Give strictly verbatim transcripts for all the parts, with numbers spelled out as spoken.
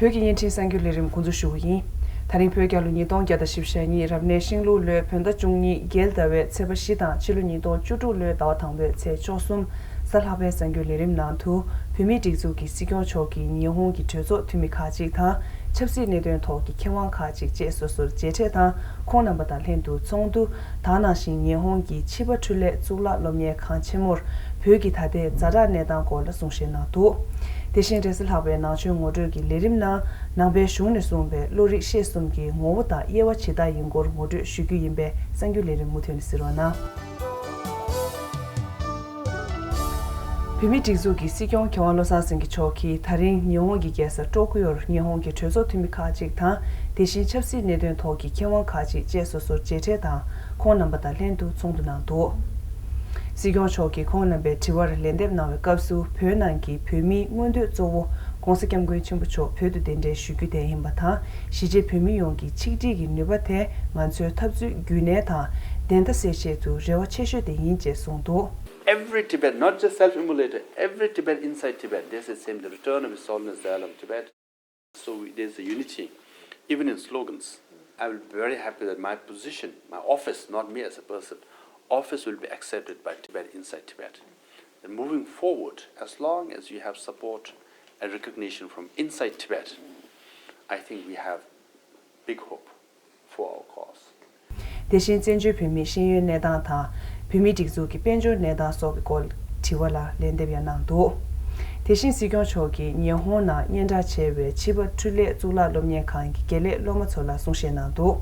བོད་ཀྱི་བརྙན་འཕྲིན་གསར་འགྱུར་ལས་རིམ་འགོ་འཛུགས་ཞུ་གི་ཡིན། ད་རིང་བོད་རྒྱལ་ལོ་ཉིས་སྟོང་བརྒྱ་དང་བཞི་བཅུ་ཞེ་གཉིས་རབ་གནས་ཤིང་ལུག་ལོའི་བོད་ཟླ་བཅུ་གཉིས་རྒྱལ་ཟླ་བའི་ཚེས་པ་བཞི་དང་ཕྱི་ལོ་ཉིས་སྟོང་བཅུ་དྲུག་ལོའི་ཟླ་བ་དང་པོའི་ཚེས་བཅུ་གསུམ་གཟའ་ལྷག་པའི་གསར་འགྱུར་ལས་རིམ་ནང་དུ། བོད་མིའི་སྒྲིག་འཛུགས་ཀྱི་སྲིད་སྐྱོང་མཆོག་གིས་ཉི་ཧོང་གི་གྲོས་ཚོགས་འཐུས་མི་ཁག་ཅིག་དང་། ཆབ་སྲིད་གནད་དོན་ཐོག་གི་མཁས་དབང་ཁག་ཅིག་བཅས་སོ་སོར་མཇལ་འཕྲད་དང་། ཁོང་རྣམ་པ་དང་ལྷན་དུ་ཚོགས་འདུ་དང་། ནང་བཞིན་ཉི་ཧོང་གི་ཕྱི་པ་འཕྲུལ་ལས་གཙུག་ལག་སློབ་གཉེར་ཁང་ཆེན་མོར་བོད་ཀྱི་ད་ལྟའི་ཛ་དྲག་གནས་སྟངས་སྐོར་ལ་གསུང་བཤད་གནང་འདུག། དེ་བཞིན་རེས་གཟའ་ལྷག་པའི་ནང་ཆོས་ངོ་སྤྲོད་ཀྱི་ལས་རིམ་ནང་། ནང་པའི་གཞུང་ནས་གསུངས་པའི་བློ་རིག་ཤེས་གསུམ་གྱི་ངོ་བོ་དང་དབྱེ་བ་ཇི་ལྟར་ཡིན་སྐོར་ངོ་སྤྲོད་ཞུ་རྒྱུ་ཡིན་པས། གསར་འགྱུར་ལས་རིམ་མུ་མཐུད་ནས་གཟིགས་རོགས་གནང་། བོད་མིའི་སྒྲིག་འཛུགས་ཀྱི་སྲིད་སྐྱོང་མཁས་དབང་བློ་བཟང་སེང་གེ་མཆོག་གིས་ད་རིང་ཉི་ཧོང་གི་རྒྱལ་ས་ཀྲོ་ཀིའོར་ཉི་ཧོང་གི་གྲོས་ཚོགས་འཐུས་མི་ཁག་ཅིག་དང་། དེ་བཞིན་ཆབ་སྲིད་གནད་དོན་ཐོག་གི་མཁས་དབང་ཁག་ཅིག་བཅས་སོ་སོར་མཇལ་འཕྲད་དང་། ཁོང་རྣམ་པ་དང་ལྷན་དུ་ཚོགས་འདུ་གནང་འདུག། སྲིད་སྐྱོང་མཆོག་གིས་ཁོང་རྣམ་པའི་དྲི་བར་ལན་འདེབས་གནང་བའི་སྐབས་སུ། བོད་ནང་གི་བོད་མིའི་མངོན་འདོད་གཙོ་བོ་༧གོང་ས་༧སྐྱབས་མགོན་ཆེན་པོ་མཆོག་བོད་དུ་གདན་འདྲེན་ཞུ་རྒྱུ་དེ་ཡིན་པ་དང་། གཞིས་བྱེས་བོད་མི་ཡོངས་ཀྱི་ཆིག་སྒྲིལ་གྱི་ནུས་པ་དེ་ང་ཚོའི་འཐབ་རྩོད་རྒྱུན་གནས་དང་བདེན་མཐའ་གསལ་ཆེད་དུ་རེ་བ་ཆེ་ཤོས་དེ་ཡིན་ཅེས་གསུངས་འདུག། Every Tibet, not just self-immolated, every Tibet inside Tibet, they say same, the return of His Holiness Dalai Lama Tibet. So we, there's a unity, even in slogans. I will be very happy that my position, my office, not me as a person, office will be accepted by Tibet inside Tibet. And moving forward, as long as you have support and recognition from inside Tibet, I think we have big hope for our cause. དེ་བཞིན་བཙན་བྱོལ་བོད་མིའི་ཤེས་ཡོན་གནས་སྟངས་དང་། བོད་མིའི་སྒྲིག་འཛུགས་ཀྱི་དཔལ་འབྱོར་གནས་སྟངས་སོགས་ཀྱི་སྐོར་དྲི་བ་ལ་ལན་འདེབས་ཡང་གནང་འདུག། དེ་བཞིན་སྲིད་སྐྱོང་མཆོག་གིས་ཉི་ཧོང་ནང་སྙན་གྲགས་ཆེ་བའི་ཕྱི་པ་འཕྲུལ་ལས་གཙུག་ལག་སློབ་གཉེར་ཁང་གི་དགེ་ལས་སློབ་མ་ཚོ་ལ་གསུང་བཤད་གནང་འདུག།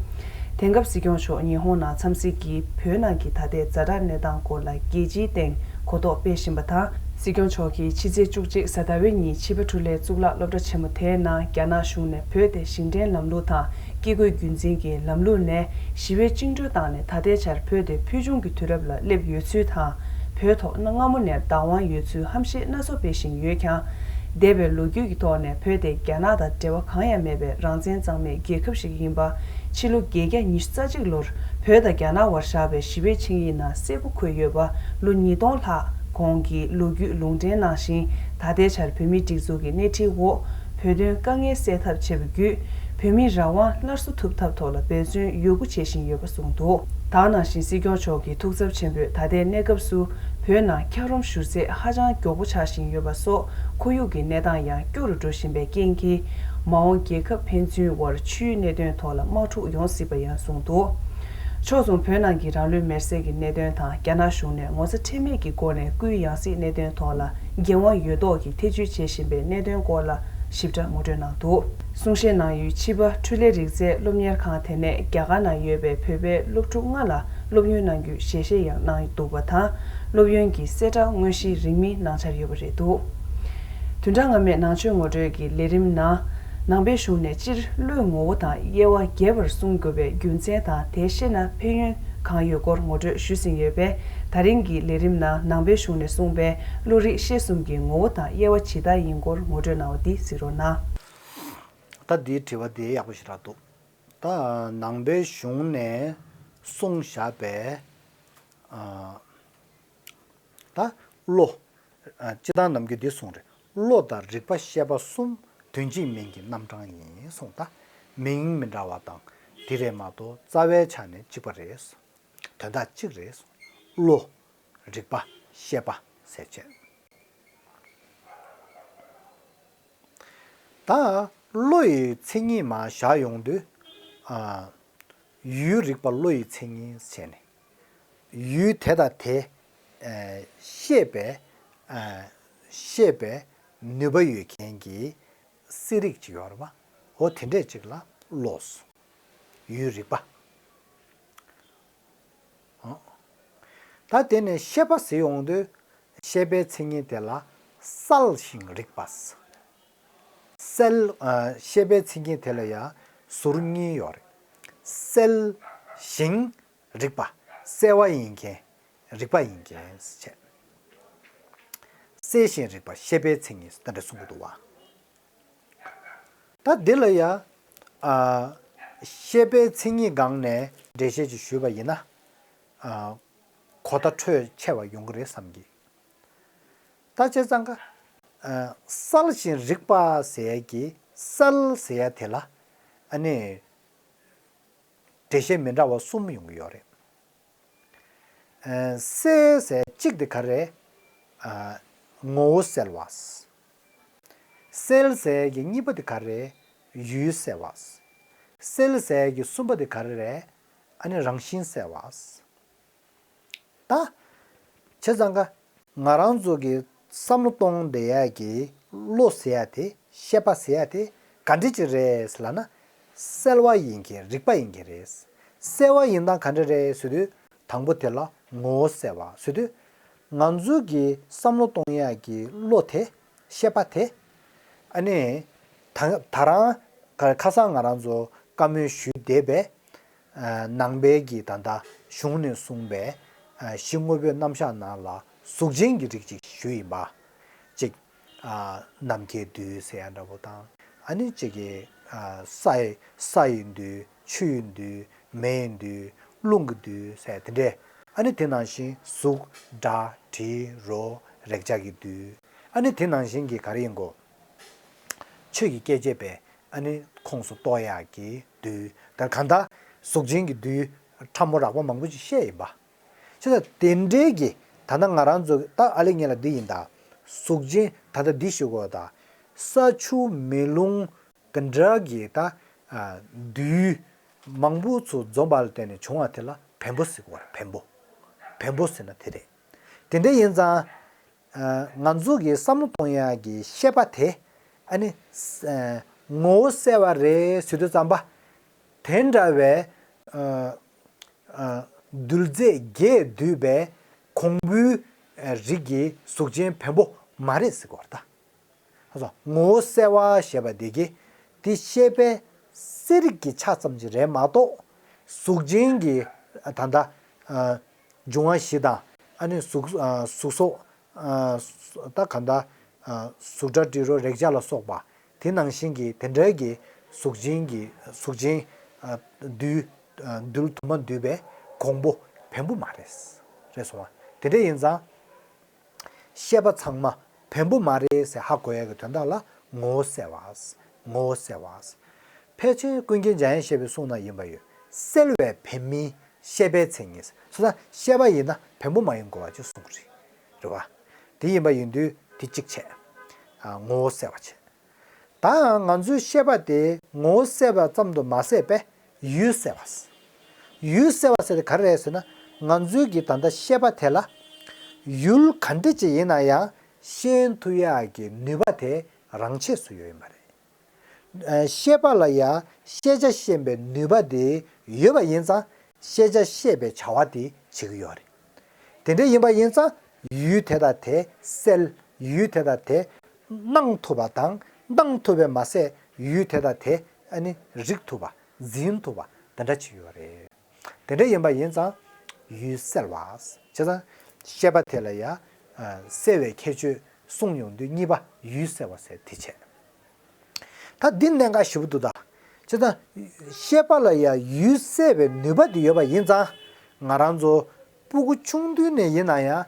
དེང་སྐབས་སྲིད་སྐྱོང་མཆོག་ཉི་ཧོང་ནང་འཚམས་གཟིགས་ཀྱིས། བོད་ནང་གི་ད་ལྟའི་ཛ་དྲག་གནས་སྟངས་སྐོར་ལ་རྒྱལ་སྤྱིའི་སྟེང་གོ་རྟོགས་སྤེལ་བཞིན་པ་དང་། སྲིད་སྐྱོང་མཆོག་གིས་ཕྱི་ཚེས་བཅུ་གཅིག་གཟའ་ཟླ་བའི་ཉིན་ཕྱི་པ་འཕྲུལ་ལས་གཙུག་ལག་སློབ་གྲྭ་ཆེན་མོ་དེའི་ནང་རྒྱ་ནག་གཞུང་ནས་བོད་དེ་ཞིང་བྲན་ལམ་ལུགས་དང་། བཀས་བཀོད་རྒྱུད་འཛིན་གྱི་ལམ་ལུགས་ནས་ཞི་བའི་བཅིངས་འགྲོལ་བཏང་ནས། ད་ལྟའི་ཆར་བོད་དེ་ཕུལ་བྱུང་གི་དུས་རབས་ལ་སླེབས་ཡོད་ཚུལ་དང་། བོད་ཐོག་སྔ་མོ་ནས་བདག་དབང་ཡོད་ཚུལ་ཧམ་བཤད་སྣ་ཚོགས་སྤེལ་བཞིན་ཡོད་ཀྱང་། འདས་པའི་ལོ་རྒྱུས་ཀྱི་ཐོག་ནས་བོད་དེ་རྒྱ་ནག་དང་འབྲེལ་བ་གང་ཡང་མེད་པའི་རང་བཙན་གཙང་མའི་རྒྱལ་ཁབ་ཞིག་ཡིན་པ། ཕྱི་ལོ་བརྒྱད་བརྒྱ་ཉི་ཤུ་རྩ་གཅིག་ལོར་བོད་དང་རྒྱ་ནག་དབར་བཞག་པའི་ཞི་བའི་ཆིངས་ཡིག་ནང་གསལ་པོ་འཁོད་ཡོད་པ། ལོ་ཉིས་སྟོང་ལྷག་གོང་གི་ལོ་རྒྱུས་ལུང་འདྲེན་ནང་བཞིན། ད་ལྟའི་ཆར་བོད་མིའི་སྒྲིག་འཛུགས་ཀྱི་སྣེ་ཁྲིད་འོག་བོད་དོན་དཀའ་ངལ་སེལ་ཐབས་བྱས་པ་བརྒྱུད། བོད་མིའི་རང་དབང་སླར་གསོ་ཐུབ་ཐབས་ཐོག་ལ་འབད་བརྩོན་ཡོད་རྒུ་བྱེད་བཞིན་ཡོད་པ་གསུངས་འདུག། ད་ག་ནང་བཞིན་སྲིད་སྐྱོང་མཆོག་གི་ཐུགས་འཚབ་ཆེན་པོས་ད་ལྟའི་གནས་སྐབས་སུ་བོད་ནང་འཁྱགས་རོམ་བཞུར་ཚད་ཧ་ཅང་མགྱོགས་པོ་ཆགས་བཞིན་ཡོད་པ་སོགས། ཁོར་ཡུག་གི་གནས་སྟངས་ཡང་སྐྱོ་རུ་འགྲོ་བཞིན་པའི་རྐྱེན་གྱིས། མ་འོངས་རྒྱལ་ཁབ་ཕན་ཚུན་དབར་ཆུའི་གནད་དོན་ཐོག་ལ་དམག་འཁྲུག་ཡོང་སྲིད་པ་ཡང་གསུངས་འདུག། ཕྱོགས་མཚུངས་བོད་ནང་གི་རང་ལུས་མེར་སྲེག་གི་གནད་དོན་དང་། རྒྱ་ནག་གཞུང་ནས་ངོ་ཚ་ཁྲེལ་མེད་ཀྱི་སྒོ་ནས་སྐུའི་ཡང་སྲིད་གནད་དོན་ཐོག་ལ་འགན་དབང་ཡོད་མདོག་གིས་ཐེ་བྱུས་བྱེད་བཞིན་པའི་གནད་དོན་སྐོར་ལ་ཞིབ་ཕྲ་ངོ་སྤྲོད་གནང་འདུག། གསུང་བཤད་གནང་ཡུལ་ཕྱི་པ་འཕྲུལ་ལས་རིག་རྩལ་སློབ་གཉེར་ཁང་དེ་ནས་རྒྱ་གར་ནང་ཡོད་པའི་བོད་པའི་སློབ་ཕྲུག་ལྔ་ལ་སློབ་ཡོན་གནང་རྒྱུའི་ཞལ་བཞེས་ཡང་གནང་འདུག་པ་དང་། སློབ་ཡོན་གྱི་གསལ་བསྒྲགས་དངོས་གཞི་རིང་མིན་གནང་འཆར་ཡོད་པ་རེད་འདུག། བདུན་ཕྲག་སྔ་མའི་ནང་ཆོས་ངོ་སྤྲོད་ཀྱི་ལས་རིམ་ནང་། ནང་པའི་གཞུང་ནས་སྤྱིར་བློའི་ངོ་བོ་དང་དབྱེ་བ་རྒྱས་པར་གསུང་དགོས་པའི་རྒྱུ་མཚན་དང་། དེ་ཤེས་ན་ཕན་ཡོན་གང་ཡོད་སྐོར་ངོ་སྤྲོད་ཞུས་ཟིན་ཡོད་པས། ད་རིང་གི་ལས་རིམ་ནང་ནང་པའི་གཞུང་ནས་གསུངས་པའི་བློ་རིག་ཤེས་གསུམ་གྱི་ངོ་བོ་དང་དབྱེ་བ་ཇི་ལྟར་ཡིན་སྐོར་ངོ་སྤྲོད་གནང་བ་འདི་གཟིགས་རོགས་གནང་། ད་འདིའི་དྲི་བ་འདི་ཡག་པོ་ཞེ་དྲག་འདུག། ད་ནང་པའི་གཞུང་ནས་གསུངས་བཞག་པའི་ཨ། ད་བློ། ཨ། སྤྱིར་བཏང་ནམ་རྒྱུན་འདི་གསུངས་རེད། བློ་དང་རིག་པ་ཤེས་པ་གསུམ་དོན་གཅིག་མིང་གི་རྣམ་གྲངས་ཡིན་གསུངས། ད་མིང་མི་འདྲ་བ་དང་འདི་རེད་མ་གཏོགས་རྩ་བའི་ཆ་ནས་གཅིག་པ་རེད། དོན་དག་གཅིག་རེད། བློ། རིག་པ། ཤེས་པ་ཟེར་བྱས། ད་བློ་ཡི་མཚན་ཉིད་མར་བཞག་ཡོང་དུས། ཨ། ཡུལ་རིག་པ་བློ་ཡི་མཚན་ཉིད་བྱས་ནས། ཡུལ་དེ་དང་དེ། ཨ། ཤེས་པའི། ཨ། ཤེས་པའི་ནུས་པ་ཡོད་མཁན་གྱི་སེམས་རིག་ཅིག་ཡོད་རེད་པ། འོ་དེ་འདྲས་ཅིག་ལ་བློ། ཡུལ་རིག་པ། ད་དེ་ནས་ཤེས་པ་ཟེར་ཡོང་དུས། ཤེས་པའི་མཚན་ཉིད་དེ་ལ་གསལ་ཞིང་རིག་པ། གསལ། ཨ། ཤེས་པའི་མཚན་ཉིད་དེ་ལ་ཡང་ཟུར་གཉིས་ཡོད་རེད། གསལ་ཞིང་རིག་པ། གསལ་བ་ཡིན་མཁན། རིག་པ་ཡིན་མཁན་ཟེར་བྱས། གསལ་ཞིང་རིག་པ་ཤེས་པའི་མཚན་ཉིད་དེ་འདྲ་གསུང་གི་འདུག་བ། ད་འདི་ལ་ཡ། ཨ། ཤེས་པའི་མཚན་ཉིད་སྒང་ནས་འགྲེལ་བཤད་ཅིག་ཞུས་པ་ཡིན་ན། ཨ། གོ་བརྡ་འཕྲོད་ཆེ་བ་ཡོང་གི་རེད་བསམ་གི། ད་བྱས་ཙང་ཀ། ཨ། གསལ་ཞིང་རིག་པ་ཟེར་གྱི་ གསལ་ཟེར་ཡ་དེ་ལ་ཨ་ནི་འགྲེལ་བཤད་མི་འདྲ་བ་གསུམ་ཡོང་གི་ཡོད་རེད། ཨ་གསལ་ཟེར་གཅིག་དེ་ག་རེ་རེད། ཨ་ངོ་བོ་གསལ་བ། གསལ་ཟེར་གྱི་གཉིས་པ་དེ་ག་རེ་རེད། ཡུལ་གསལ་བ། གསལ་ཟེར་གྱི་གསུམ་པ་དེ་ག་རེ་རེད། ཨ་ནི་རང་བཞིན་གསལ་བ། ད་བྱས་ཙང་ཀ་ང་རང་ཚོ་གི་བསམ་བློ་གཏོང་བསྡད་ཡ་གི་བློ་ཟེར་ཡ་དེ་ཤེས་པ་ཟེར་ཡ་དེ་ག་འདྲ་ཅིག་རེད་ལབ་ན། གསལ་བ་ཡིན་གྱི་རིག་པ་ཡིན་གྱི་རེད། གསལ་བ་ཡིན་སྟངས་ག་འདྲ་རེད་ཟེར་དུས་དང་པོ་དེ་ལ་ངོ་བོ་གསལ་བ་ཟེར་དུས། ང་ཚོ་གི་བསམ་བློ་གཏོང་ཡ་གི་བློ་དེ་ཤེས་པ་དེ་ཨ་ནི་ད་ད་རང་ཁ་སང་ང་རང་ཚོ་བཀའ་མོལ་ཞུས་བསྡད་པའི་ནང་པའི་གི་ད་ལྟ་གཞུང་ནས་གསུངས་པའི་གཞི་དངོས་པོའི་རྣམ་གཞག་ནང་ལ་གཟུགས་ཅན་གྱི་རིགས་ཅིག་ཞུས་ཡིན་པ། གཅིག་ནམ་མཁའི་རྡུལ་ཟེར་ཡ་འདྲ་པོ་དང་། ཨ་ནི་གཅིག་གི་ས་ཡི་ས་ཡི་རྡུལ། ཆུ་ཡི་རྡུལ། མེ་ཡི་རྡུལ། རླུང་གི་རྡུལ་ཟེར་དེ་འདྲས། ཨ་ནི་དེ་ནང་བཞིན་གཟུགས། སྒྲ། དྲི། རོ། རེག་བྱ་གི་རྡུལ། ཨ་ནི་དེ་ནང་བཞིན་གྱི་ག་རེ་ཡིན་གོ། ཆོས་ཀྱི་སྐྱེ་མཆེད་པའི་ཨ་ནི་ཁོངས་སུ་གཏོགས་ཡག་གི་རྡུལ། ད་གང་ལྟར་གཟུགས་ཅན་གྱི་རྡུལ་ཕྲ་མོ་རགས་པ་མང་པོ་ཅིག་བཤད་ཡིན་པ། བྱས་ཙང་དེ་འདྲའི་གི་ད་ལྟ་ང་རང་ཚོ་ད་ཨ་ལེ་ངེད་ལ་འདི་ཡིན་ད། གཟུགས་ཅན་ད་ལྟ་འདི་ཞུ་དགོས་ད། ས་ཆུ་མེ་རླུང་གི་འདྲ་གི་ད་རྡུལ་མང་པོ་ཚོ་འཛོམས་པ་ལ་བརྟེན་ནས་བྱུང་བ་དེ་ལ་བེམ་པོ་ཟེར་དགོས་རེད། བེམ་པོ། བེམ་པོ་ཟེར་ན་དེ་རེད། དེ་འདྲ་ཡིན་ཙང་། ང་ཚོ་གི་བསམ་བློ་གཏོང་ཡག་གི་ཤེས་པ་དེ་ཨ་ནི་ངོ་བོ་གསལ་བ་རེད་ཟེར་དུས་ཙམ་པ། དེ་འདྲ་བའི་རྡུལ་རྫས་བརྒྱད་འདུས་པའི་གོང་བུའི་རིགས་ཀྱི་གཟུགས་ཅན་བེམ་པོ་མ་རེད་ཟེར་གོ་ད། ངོ་བོ་གསལ་བ་ཞེས་པ་འདི་གི་དེ་ཤེས་པའི་གསལ་རིག་གི་ཆ་ཙམ་ཅིག་རེད་མ་གཏོགས། གཟུགས་ཅན་གྱི་ད་ལྟ་འབྱུང་བ་བཞི་དང་ཨ་ནི་གཟུགས་གཟུགས་སོགས། ད་གང་ལྟར་གཟུགས་སྒྲ་དྲི་རོ་རེག་བྱ་ལ་སོགས་པ་དེ་ནང་བཞིན་གྱི་དེ་འདྲའི་གི་གཟུགས་ཅན་གྱི་གཟུགས་ཅན་རྡུལ་རྡུལ་དུ་མ་འདུས་པའི་གོང་བུ་བེམ་པོ་མ་རེད། རེད་སོང་བ། དེ་འདྲ་ཡིན་ཙང་། ཤེས་པ་ཚང་མ་བེམ་པོ་མ་རེད་ཟེར་ཧ་གོ་ཡ་གི་དོན་དག་ལ་ངོ་བོ་གསལ་བ། ངོ་བོ་གསལ་བ། ཕལ་ཆེར་ཀུན་མཁྱེན་འཇམ་དབྱངས་བཞད་པའི་གསུང་ན་ཡིན་པ་ཡོད། གསལ་བས་བེམ་མིན་ཤེས་པའི་མཚན་ཉིད། སོ་ད་ཤེས་པ་ཡིན་ན་བེམ་པོ་མ་ཡིན་དགོས་པ་ཅིག་གསུངས་རེད། རེད་བ། དེ་ཡིན་པ་ཡིན་དུས་དེ་གཅིག་བྱས། ངོ་བོ་གསལ་བ་བྱས། ད་ང་ཚོའི་ཤེས་པ་དེ་ངོ་བོ་གསལ་བ་ཙམ་དུ་མ་ཟད་པས་ཡུལ་གསལ་བ། ཡུལ་གསལ་བ་ཟེར་དེ་ག་རེ་རེད་ཟེར་ན། ང་ཚོའི་གི་ད་ལྟ་ཤེས་པ་དེ་ལ་ཡུལ་ག་འདྲ་ཅིག་ཡིན་ན་ཡང་ཤེས་ཐུབ་ཡག་གི་ནུས་པ་དེ་རང་ཆས་སུ་ཡོད་ཡིན་པ་རེད། ཤེས་པ་ལ་ཡང་ཤེས་བྱ་ཤེས་པའི་ནུས་པ་དེ་ཡོད་པ་ཡིན་ཙང་ཤེས་བྱ་ཤེས་པའི་བྱ་བ་དེ་བྱེད་ཀྱི་ཡོད་རེད། དེ་འདྲ་ཡིན་པ་ཡིན་ཙང་ཡུལ་དེ་དང་དེ་གསལ། ཡུལ་དེ་དང་དེ་སྣང་ཐུབ་པ་དང་སྣང་ཐུབ་པས་མ་ཟད་ཡུལ་དེ་དང་དེ་ཨ་ནི་རིག་ཐུབ་པ་འཛིན་ཐུབ་པ་དེ་འདྲ་ཅིག་ཡོད་རེད། དེ་འདྲ་ཡིན་པ་ཡིན་ཙང་ཡུལ་གསལ་བ། བྱས་ཙང་ཤེས་པ་དེ་ལ་ཡང་གསལ་བའི་ཁྱད་ཆོས་གསུངས་ཡོང་དུས་གཉིས་པ་ཡུལ་གསལ་བ་ཟེར་དེ་བྱས། ད་འདི་གནད་འགག་ཞེ་པོ་འདུག་ད། བྱས་ཙང་ཤེས་པ་ལ་ཡང་ཡུལ་གསལ་བའི་ནུས་པ་འདི་ཡོད་པ་ཡིན་ཙང་ང་རང་ཚོ་སྤུ་གུ་ཆུང་དུས་ནས་ཡིན་ན་ཡང་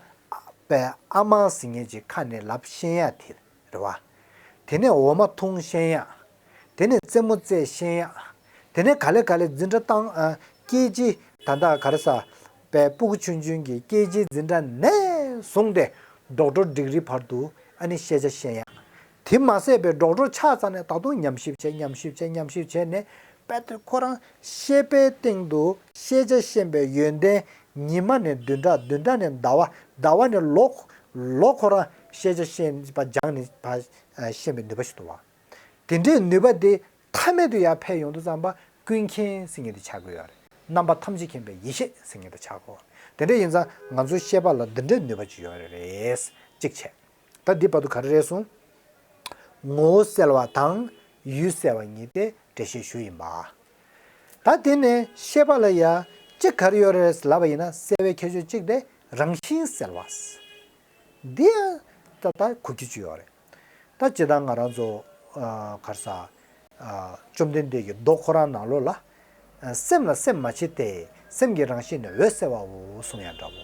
པའི་ཨ་མ་ཟེར་མཁན་ཅིག་ཁ་ནས་ལབ་ཤེས་ཡ་དེ་རེད་བ། དེ་ནས་འོ་མ་འཐུང་ཤེས་ཡ། དེ་ནས་རྩེད་མོ་རྩེ་ཤེས་ཡ། དེ་ནས་ག་ལེ་ག་ལེ་འཛིན་གྲྭ་བཏང་ཨ། སྐད་ཆ་ད་ལྟ་ག་རེ་ཟ། པའི་སྤུ་གུ་ཆུང་ཆུང་གི་སྐད་ཆའི་འཛིན་གྲྭ་ནས་བཟུང་སྟེ་ཌོག་ཊར་ཌིག་རི་བར་དུ་ཨ་ནི་ཤེས་བྱ་ཤེས་ཡ། དེ་མ་ཟད་པའི་ཌོག་ཊར་ཆགས་ཚར་ནས་ད་དུང་ཉམས་ཞིབ་བྱས་ཉམས་ཞིབ་བྱས་ཉམས་ཞིབ་བྱས་ནས་དཔེ་དེ་ཁོ་རང་ཤེས་པའི་སྟེང་དུ་ཤེས་བྱ་ཤེས་པའི་ཡོན་ཏན་ཉི་མ་ནས་བདུན་ཕྲག་བདུན་ཕྲག་ནས་ཟླ་བ་ཟླ་བ་ནས་ལོ་ལོ་ཁོ་རང་ཤེས་བྱ་ཤེས་པ་སྦྱངས་ནས་ཕར་ཤེས་པའི་ནུས་པ་ཞིག་འདུག་བ། དེ་འདྲའི་ནུས་པ་དེ་མཐའ་མེད་དུ་ཡར་འཕེལ་ཡོང་དུས་ཙམ་པ་ཀུན་མཁྱེན་ཟེར་མཁན་དེ་ཆགས་ཀྱི་ཡོད་རེད། རྣམ་པ་ཐམས་ཅད་མཁྱེན་པའི་ཡེ་ཤེས་ཟེར་མཁན་དེ་ཆགས་ཀྱི་ཡོད་རེད། དེ་འདྲ་ཡིན་ཙང་ང་ཚོའི་ཤེས་པ་ལ་འདི་འདྲའི་ནུས་པ་ཅིག་ཡོད་རེད། གཅིག་བྱས། ད་འདི་བར་དུ་ག་རེ་རེད་གསུངས། ངོ་བོ་གསལ་བ་དང་ཡུལ་གསལ་བ་གཉིས་དེ་འགྲེལ་བཤད་ཞུས་ཡིན་པ། ད་དེ་ནས་ཤེས་པ་ལ་ཡ་གཅིག་ག་རེ་ཡོད་རེད་ལབ་པ་ཡིན་ན་གསལ་བའི་ཁྱད་ཆོས་གཅིག་དེ་རང་བཞིན་གསལ་བ། འདི་ཡང་ད་ལྟ་གོ་རྒྱུ་ཅིག་ཡོད་རེད། ད་སྤྱིར་བཏང་ང་རང་ཚོ་ཨ་ག་རེ་ཟ། ཨ་བཅོམ་ལྡན་འདས་ཀྱི་མདོ་ཁོ་རང་ནང་ལོགས་ལ། ཨ་སེམས་ལ་སེམས་མ་མཆིས་ཏེ། སེམས་ཀྱི་རང་བཞིན་ནི་འོད་གསལ་བའོ་གསུངས་ཡ་འདྲ་བོ།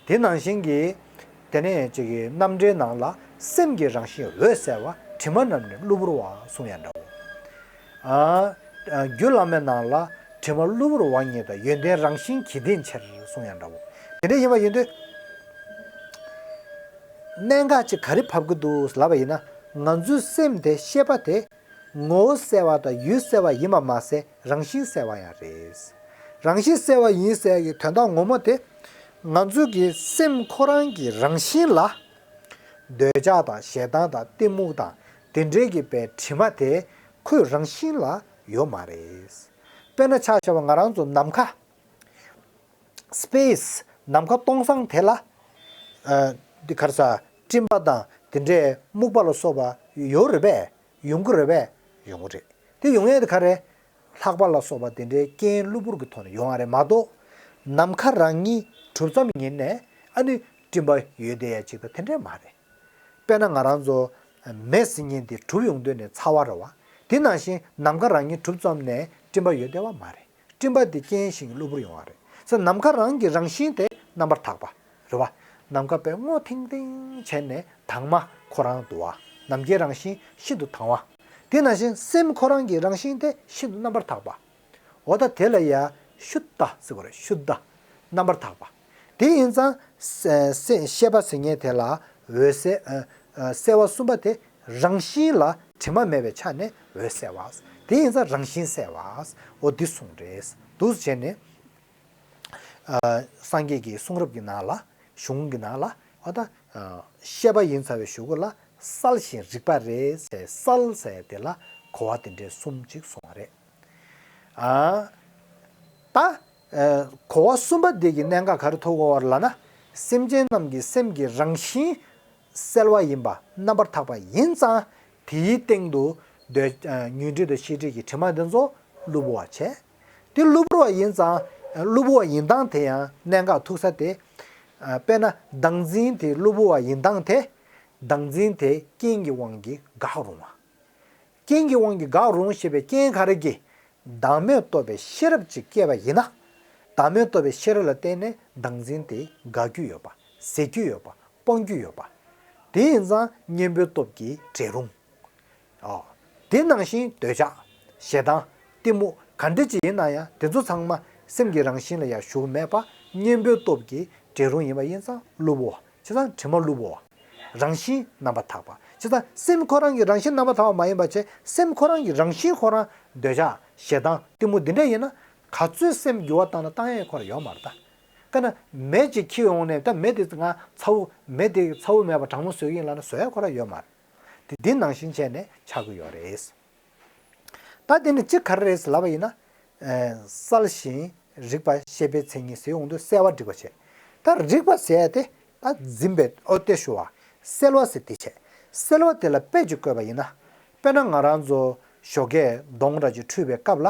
དེ་ནང་བཞིན་གྱི། དེ་ནས་ཅིག་གི་རྣམ་འགྲེལ་ནང་ལ་སེམས་ཀྱི་རང་བཞིན་འོད་གསལ་བ། དྲི་མ་རྣམས་ནི་གློ་བུར་བ་གསུང་ཡང་འདྲ་བོ། ཨ། རྒྱུད་བླ་མའི་ནང་ལ་དྲི་མ་གློ་བུར་བ་ཉིད་དང་ཡོན་ཏན་རང་བཞིན་གྱིས་བརྟེན་ཕྱིར་གསུང་ཡང་འདྲ་བོ། དེ་འདྲ་ཡིན་པ་ཡིན་དུས། གནད་འགག་ཅིག་ག་རེ་བབས་ཀྱི་འདུག་ལབ་པ་ཡིན་ན། ང་ཚོའི་སེམས་དེ་ཤེས་པ་དེ། ངོ་བོ་གསལ་བ་དང་ཡུལ་གསལ་བ་ཡིན་པ་མ་ཟད་རང་བཞིན་གསལ་བ་ཡང་རེད། རང་བཞིན་གསལ་བ་ཡིན་ཟེར་གྱི་དོན་དག་ངོ་མ་དེ། ང་ཚོ་གི་སེམས་ཁོ་རང་གི་རང་བཞིན་ལ། འདོད་ཆགས་དང་ཞེ་སྡང་དང་གཏི་མུག་དང་དེ་འདྲའི་གི་པའི་དྲི་མ་དེ་ཁོའི་རང་བཞིན་ལ་ཡོད་མ་རེད། དཔེར་ན་ཆ་བཞག་པ་ང་རང་ཚོ་ནམ་མཁའ། སི་པེ་སི། ནམ་མཁའ་སྟོང་སང་དེ་ལ། ཨ། འདི་ག་རེ་ཟ། སྤྲིན་པ་དང་དེ་འདྲའི་སྨུག་པ་ལ་སོགས་པ་ཡོད་རེད་པས། ཡོང་གི་རེད་པས། ཡོང་གི་རེད། དེ་ཡོང་ཡས་དེ་ག་རེ། ལྷགས་པ་ལ་སོགས་པ་དེ་འདྲའི་རྐྱེན་གློ་བུར་གྱི་ཐོག་ནས་ཡོང་བ་རེད་མ་གཏོགས། ནམ་མཁའ་རང་ཉིད་གྲུབ་ཙམ་ཉིད་ནས་ཨ་ནི་སྤྲིན་པ་ཡོད་བསྡད་ཡ་ཅིག་དང་དེ་འདྲས་མ་རེད། དཔེར་ན་ང་རང་ཚོ་མེ་ཟེར་མཁན་དེ་གྲུབ་ཡོང་དུས་ནས་ཚ་བ་རེད་བ། དེ་ནང་བཞིན་ནམ་མཁའ་རང་ཉིད་གྲུབ་ཙམ་ནས་སྤྲིན་པ་ཡོད་བསྡད་པ་མ་རེད། སྤྲིན་པ་དེ་རྐྱེན་བཞིན་གྱི་གློ་བུར་ཡོང་བ་རེད། ཟེར་ནམ་མཁའ་རང་གི་རང་བཞིན་དེ་རྣམ་པར་དག་པ་རེད་བ། ནམ་མཁའ་དཔེ་སྔོ་ཐིང་ཐིང་བྱས་ནས་དྭངས་མ་ཁོ་རང་འདུག་བ། ནམ་མཁའི་རང་བཞིན་ཤིན་ཏུ་དྭངས་བ། དེ་ནང་བཞིན་སེམས་ཁོ་རང་གི་རང་བཞིན་དེ་ཤིན་ཏུ་རྣམ་པར་དག་པ། འོ་ད་དེ་ལ་ཡ་ཤུད་དྷ་ཟེར་བ་རེད། ཤུད་དྷ། རྣམ་པར་དག་པ། དེ་ཡིན་ཙང་སེ་སེ་ཤེས་པ་ཟེར་མཁན་དེ་ལ་འོད་གསལ་ཨ་ཨ་གསལ་བ་གསུམ་པ་དེ་རང་བཞིན་ལ་དྲི་མ་མེད་པའི་ཆ་ནས་འོད་གསལ་བ། དེ་ཡིན་ཙང་རང་བཞིན་གསལ་བ། འོ་འདི་གསུངས་རེད། འདུག་བྱས་ནས་ཨ་སངས་རྒྱས་ཀྱི་གསུང་རབ་ཀྱི་ནང་ལ་གཞུང་གི་ནང་ལ་འོ་ད་ཨ་ཤེས་པ་ཡིན་ཚར་བའི་གཞུག་གུ་ལ་གསལ་ཞིང་རིག་པ་རེད་ཟེར། གསལ་ཟེར་དེ་ལ་གོ་བ་དེ་འདྲའི་གསུམ་ཅིག་གསུངས་པ་རེད། ཨ། ད། ཨ། གོ་བ་གསུམ་པ་འདི་གི་གནད་འགག་ག་རེ་ཐུག་གོ་བ་རེད་ལབ་ན། སེམས་ཅན་རྣམས་ཀྱི་སེམས་ཀྱི་རང་བཞིན་གསལ་བ་ཡིན་པ། རྣམ་པར་དག་པ་ཡིན་ཙང་། དེའི་སྟེང་དུ་འདོད། ཨ། ཉོན་སྒྲིབ་དང་ཤེས་སྒྲིབ་ཀྱི་དྲི་མ་འདི་ཚོ་གློ་བུར་བ་བྱས། དེ་གློ་བུར་བ་ཡིན་ཙང་། གློ་བུར་བ་ཡིན་སྟངས་དེ་ཡང་གནད་འགག་ཐུག་ས་དེ། ཨ། དཔེར་ན་བདག་འཛིན་དེ་གློ་བུར་བ་ཡིན་སྟངས་དེ། བདག་འཛིན་དེ་རྐྱེན་གྱི་དབང་གིས་འགག་རུང་བ། རྐྱེན་གྱི་དབང་གིས་འགག་རུང་ཞེས་པའི་རྐྱེན་ག་རེ་གིས། བདག་མེད་རྟོགས་པའི་ཤེས་རབ་ཅིག་སྐྱེས་པ་ཡིན་ན། བདག་མེད་རྟོགས་པའི་ཤེས་རབ་ལ་བརྟེན་ནས་བདག་འཛིན་དེ་འགག་རྒྱུ་ཡོད་པ། ཟད་རྒྱུ་ཡོད་པ། སྤང་རྒྱུ་ཡོད་པ། དེ་ཡིན་ཙང་གཉེན་པོའི་སྟོབས་ཀྱིས་བྲལ་རུང་། ཨ། དེ་ནང་བཞིན་འདོད་ཆགས། ཞེ་སྡང་། གཏི་མུག་ག་འདྲ་ཅིག་ཡིན་ན་ཡང་དེ་ཚོ་ཚང་མ་སེམས་ཀྱི་རང་བཞིན་ལ་ཡང་ཞུགས་མེད་པ། གཉེན་པོའི་སྟོབས་ཀྱིས་བྲལ་རུང་ཡིན་པ་ཡིན་ཙང་གློ་བུར་བ། བྱས་ཙང་དྲི་མ་གློ་བུར་བ། རང་བཞིན་རྣམ་པར་དག་པ། བྱས་ཙང་སེམས་ཁོ་རང་གི་རང་བཞིན་རྣམ་པར་དག་པ་མ་ཡིན་པ་བྱས། སེམས་ཁོ་རང་གི་རང་བཞིན་ཁོ་རང་འདོད་ཆགས་ཞེ་སྡང་གཏི་མུག་འདི་འདྲ་ཡིན་ན། ག་ཚོད་སེམས་འགྱུར་བ་བཏང་ན་བཏང་ཡས་ཁོ་རང་ཡོད་མ་རེད་ད། དཔེར་ན་མེ་ཅིག་འཁྱེར་ཡོང་ནས་ད་མེ་དེ་ང་ཚ་བོ་མེ་དེ་ཚ་བོ་མེད་པ་གྲང་མོ་བཟོས་ཀྱི་ཡིན་ལབ་ན་བཟོ་ཡས་ཁོ་རང་ཡོད་མ་རེད། དེ་འདི་ནང་བཞིན་བྱས་ནས་ཆགས་ཀྱི་ཡོད་རེད། ད་དེ་ནི་གཅིག་ག་རེ་རེད་ལབ་པ་ཡིན་ན། ཨ། གསལ་ཞིང་རིག་པ་ཤེས་པའི་མཚན་ཉིད་ཟེར་ཡོང་དུས་གསལ་བ་སྒྲིག་པ་བྱས། ད་རིག་པ་ཟེར་ཡ་དེ་ད་འཛིན་པའི་ཨོ་ཏེ་ཞུ་བ། གསལ་བ་ཟེར་དེ་བྱས། གསལ་བ་དེ་ལ་དཔེ་ཅིག་བཀོད་པ་ཡིན་ན། དཔེར་ན་ང་རང་ཚོ་ཞོགས་ཀས་གདོང་འདྲ་ཅིག་འཁྲུད་པའི་སྐབས་ལ།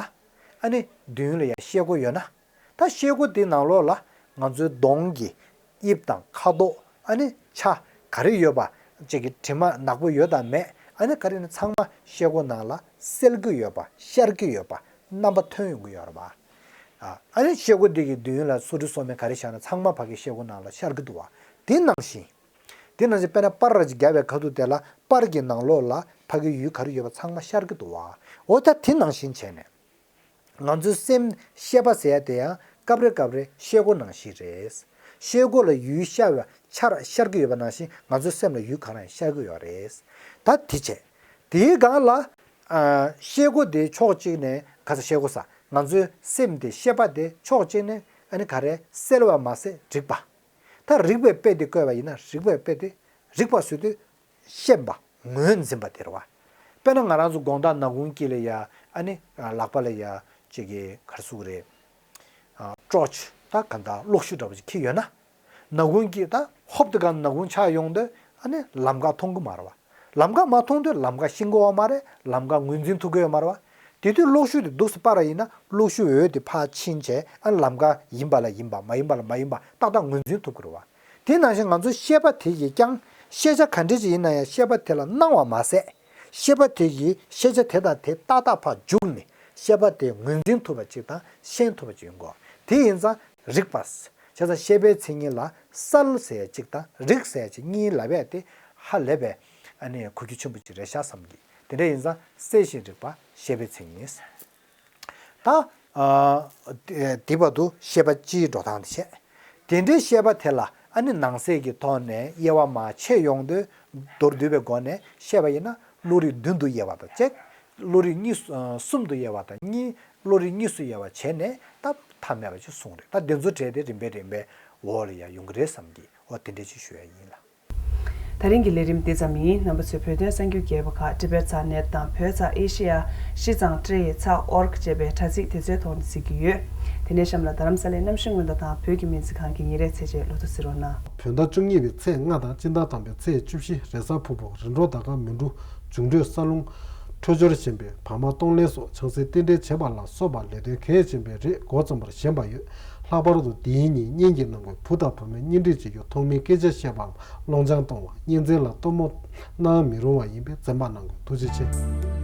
ཨ་ནི་མདུན་ལ་ཡ་ཤེལ་སྒོ་ཡོད་ན། ད་ཤེལ་སྒོ་དེའི་ནང་ལོགས་ལ་ང་ཚོའི་གདོང་གི་དབྱིབས་དང་ཁ་དོག་ཨ་ནི་ཆ་ག་རེ་ཡོད་པ། ཅིག་གི་དྲི་མ་ནག་པོ་ཡོད་དང་མེད། ཨ་ནི་ག་རེ་ནི་ཚང་མ་ཤེལ་སྒོ་ནང་ལ་གསལ་གྱི་ཡོད་པ། ཤར་གྱི་ཡོད་པ། རྣམ་པ་ཐོན་ཡོང་གི་ཡོད་རེད་པ། ཨ་ཨ་ནི་ཤེལ་སྒོ་འདི་གི་མདུན་ལ་སོ་འདྲི་སོ་མེ་ག་རེ་བཞག་ན་ཚང་མ་ཕ་གི་ཤེལ་སྒོ་ནང་ལ་ཤར་གྱི་འདུག་བ། དེ་ནང་བཞིན། དེ་ནང་བཞིན་དཔེར་ན་པར་ར་ཅིག་བརྒྱབ་པའི་ཁ་ཐུག་དེ་ལ་པར་གྱི་ནང་ལོགས་ལ་ཕ་གི་ཡུལ་ག་རེ་ཡོད་པ་ཚང་མ་ཤར་གྱི་འདུག་བ། འོ་ད་དེ་ནང་བཞིན་བྱས་ནས། ང་ཚོའི་སེམས་ཤེས་པ་ཟེར་ཡ་དེ་ཡང་སྐབས་རེ་སྐབས་རེ་ཤེལ་སྒོ་ནང་བཞིན་རེད། ཤེལ་སྒོ་ལ་ཡུལ་ཤར་བ་ཆར་ཤར་གྱི་ཡོད་པ་ནང་བཞིན་ང་ཚོའི་སེམས་ལ་ཡུལ་གང་རང་ཤར་གྱི་ཡོད་རེད། ད་དེ་བྱས། དེའི་སྒང་ལ། ཨ། ཤེལ་སྒོ་དེ་ཕྱོགས་གཅིག་ནས་ག་ས་ཤེལ་སྒོ་ས་ང་ཚོའི་སེམས་དེ་ཤེས་པ་དེ་ཕྱོགས་གཅིག་ནས་ཨ་ནི་ག་རེ་གསལ་བ་མ་ཟད་རིག་པ། ད་རིག་པའི་དཔེ་དེ་བཀོད་པ་ཡིན་ན་རིག་པའི་དཔེ་དེ་རིག་པ་ཟེར་དུས། ཤེས་པ། ངོས་འཛིན་པ་དེ་རེད་བ། དཔེར་ན་ང་རང་ཚོ་དགོང་དག་ནག་ཁུང་དཀྱིལ་ལ་ཡ་ཨ་ནི་ལག་པ་ལ་ཡ་ཅིག་གི་ག་རེ་ཟེར་དགོས་རེད། ཨ་ཊོར་ཆི་ད་ག་འདྲ་གློག་ཤུགས་འདྲ་པོ་ཅིག་འཁྱེར་ཡོད་ན། ནག་ཁུང་དཀྱིལ་ད་ཧོབ་ཏེ་ག་ནག་ཁུང་ཆགས་ཡོང་དུས་ཨ་ནི་ལམ་ཁ་མཐོང་གི་མ་རེད་བ། ལམ་ཁ་མ་མཐོང་དུས་ལམ་ཁ་ཤེས་ཀྱི་ཡོད་མ་རེད། ལམ་ཁ་ངོས་འཛིན་ཐུབ་ཀྱི་ཡོད་མ་རེད་བ། དེ་དུས་གློག་ཤུགས་དེ་འདུག་སེ་སྤར་བ་ཡིན་ན་གློག་ཤུགས་འོད་དེ་ཕར་ཕྱིན་བྱས་ཨ་ནི་ལམ་ཁ་ཡིན་པ་ལ་ཡིན་པ་མ་ཡིན་པ་ལ་མ་ཡིན་པ་ཏག་ཏག་ངོས་འཛིན་ཐུབ་ཀྱི་རེད་བ། དེ་ནང་བཞིན་ང་ཚོའི་ཤེས་པ་དེ་ཡིས་ཀྱང་ཤེས་བྱ་ག་འདྲ་ཅིག་ཡིན་ན་ཡང་ཤེས་པ་དེ་ལ་སྣང་བ་མ་ཟད། ཤེས་པ་དེ་ཡིས་ཤེས་བྱ་དེ་དང་དེ་ཏག་ཏག་ཕར་འཇུག་ནས་ཤེས་པ་དེ་ངོས་འཛིན་ཐུབ་པ་ཅིག་དང་ཤེས་ཐུབ་པ་ཅིག་ཡོང་དགོས། དེ་ཡིན་ཙང་རིག་པ། བྱས་ཙང་ཤེས་པའི་མཚན་ཉིད་ལ་གསལ་ཟེར་ཡ་གཅིག་དང་རིག་ཟེར་ཡ་གཅིག་གཉིས་ལབ་ཡ་དེ་ཧ་ལས་པའི་ ཨ་ནི་གོ་རྒྱུ་ཆེན་པོ་ཅིག་རེད་ཤག་བསམ་གི། དེ་འདྲ་ཡིན་ཙང་གསལ་ཞིང་རིག་པ་བཤད་པའི་མཚན་ཉིད། ད་ཨ་དེ་བར་དུ་བཤད་པ་སྤྱིའི་འགྲོ་སྟངས་དེ་བྱས། དེ་འདྲའི་བཤད་པ་དེ་ལ་ཨ་ནི་ནང་གསེས་ཀྱི་ཐོག་ནས་དབྱེ་བ་མར་ཕྱེ་ཡོང་དུས། མདོར་བསྡུས་པའི་སྒོ་ནས་བཤད་པ་ཡིན་ན་བློ་རིག་བདུན་དུ་དབྱེ་བ་དང་གཅིག། བློ་རིག་གཉིས་སུ་ཨ་གསུམ་དུ་དབྱེ་བ་དང་གཉིས། བློ་རིག་གཉིས་སུ་དབྱེ་བ་བྱས་ནས་ད་མཐའ་མེད་པ་ཅིག་གསུངས་རེད། ད་དེ་ཚོ་གྲས་དེ་རིམ་པས་རིམ་པས་འོག་ལ་ཡང་ཡོང་གི་རེད་བསམ་གི། འོ་དེ་འདྲ་ཅིག་ཞུ་ཡ་ཡིན་ལ། ད་རིང་གི་ལས་རིམ་དེ་ཙམ་ཡིན། རྣམ་པ་ཚོས་བོད་དོན་གསར་འགྱུར་རྒྱས་པ་ཁག་Tibet ཚགས་net དང་བོད་ཚགས་Asia ཤི་ཚང་ཏྲེ་ཡི་ཚགས་org ཅེས་པའི་དྲ་ཚིགས་དེ་ཚོའི་ཐོག་ནས་གཟིགས་ཀྱི་ཡོད། དེ་ནས་གཤམ་ལ་རྡ་རམ་ས་ལའི་གནམ་གཤིས་སྔོན་བརྡ་དང་བོད་ཀྱི་སྨན་རྩིས་ཁང་གི་ཉིན་རེའི་ཚེས་ཆའི་ལོ་ཐོ་གཟིགས་རོགས་གནང་། བོད་ཟླ་བཅུ་གཉིས་པའི་ཚེས་ལྔ་དང་སྤྱི་ཟླ་དང་པོའི་ཚེས་བཅུ་བཞི། རེས་གཟའ་ཕུར་བུ། རིམ་གྲོ་ཟླ་སྐར་མེ་འབྲུག་འབྱུང་འཕྲོད་ས་རླུང་འཕྲོད་སྦྱོར་ཞན་པས་བག་མ་གཏོང་ལེན་སོགས་བྱང་སེམས་རྟེན་འབྲེལ་བྱེད་པ་ལ་སོགས་པ་ལས་དོན་གལ་ཆེན་པོའི་རིགས་འགོ་རྩོམ་པར་ཞན་པ་ཡོད། ལྷག་པར་དུ་དེའི་ཉིན་གཉེན་གྱི་ནང་ཁུལ་བུ་དང་བུ་མོའི་གཉེན་སྒྲིག་བྱེད་རྒྱུ། ཐོག་མའི་སྐད་ཆ་བཤད་པའམ་སློང་ཆང་གཏོང་བ། གཉེན་ཚན་ལ་སྟོན་མོ་གནང་མི་རུང་བ་ཡིན་པས་འཛེམ་པ་གནང་དགོས། ཐུགས་རྗེ་ཆེ།